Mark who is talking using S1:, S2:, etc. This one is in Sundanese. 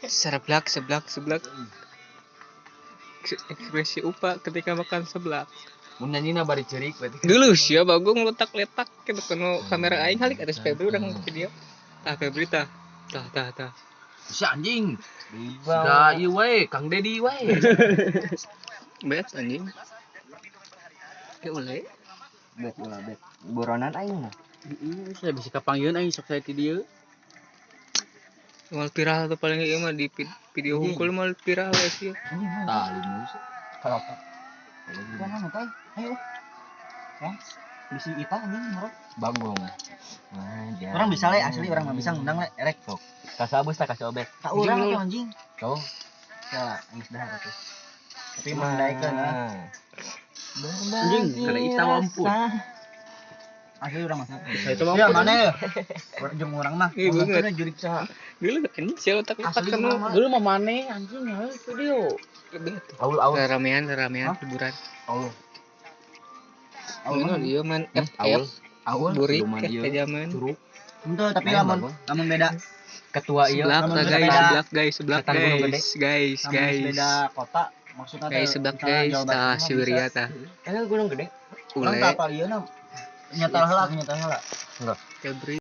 S1: Seblak, seblak, seblak. Ekspresi Upa ketika makan seblak.
S2: Mun nyanyina bari ceurik berarti.
S1: Dulu sia Bagong letak-letak gitu kena kamera aing halik ada si Febri urang video. Tah Febri tah. Tah tah tah.
S2: Si anjing. Siga ieu wae, Kang Dedi wae.
S1: Bet anjing. Ya ule.
S3: Bet ulah bet. Buronan aing mah.
S4: Heeh, saya bisa kapanggieun aing sok saya ti dieu.
S1: Mal viral tuh paling ieu mah di video hungkul mal viral we sih.
S2: Tah limus.
S3: Kalau apa? Kan anu teh. Ayo. Ya. Bisi ita anjing murah.
S2: Bagong.
S3: Orang bisa le asli orang mah bisa ngundang le erek.
S5: Sok. Kasabus tah kasih obet.
S3: Ka urang
S1: Anjing,
S3: atuh anjing.
S5: Tuh.
S3: Ya, geus dahar atuh. Tapi mah daekeun ah.
S4: Anjing, kada ita ampun.
S3: Asli urang mah.
S4: Saya coba
S3: Ya mana ya? Jeung urang mah.
S1: Ih, banget.
S3: Ngomongkeun jurik saha.
S1: Dulu anjing sia letak-letak
S3: Asli
S1: kena.
S3: urang mah.
S4: Dulu mah maneh anjing heuh video.
S1: Lebih
S2: Aul aul.
S1: ramean ramean
S3: Hah?
S1: hiburan.
S2: Aul.
S3: Aul
S1: Ini
S3: mah.
S1: dia main
S2: Aul.
S1: FF
S2: Aul.
S1: burik
S2: Siluman
S1: ke
S2: ieu.
S1: zaman.
S2: Curug.
S3: Henteu tapi
S5: Lain,
S3: lamun
S5: Bagong.
S3: lamun beda
S5: Ketua ieu.
S1: Seblak
S3: Lamun
S1: lah
S3: beda-
S1: guys, seblak guys, seblak
S5: Setan Gunung Gede.
S1: guys, guys,
S3: lamun
S1: guys.
S3: beda kota maksudnya teh
S1: Guys, seblak
S3: misalnya
S1: guys,
S3: Jawa Barat
S1: tah
S3: mah
S1: si
S3: bisa.
S1: Wirya tah.
S5: Kan Gunung Gede.
S3: Urang
S1: Ule,
S3: teu apal ieu na. Nyetel heula, nyetel heula.
S1: Febri.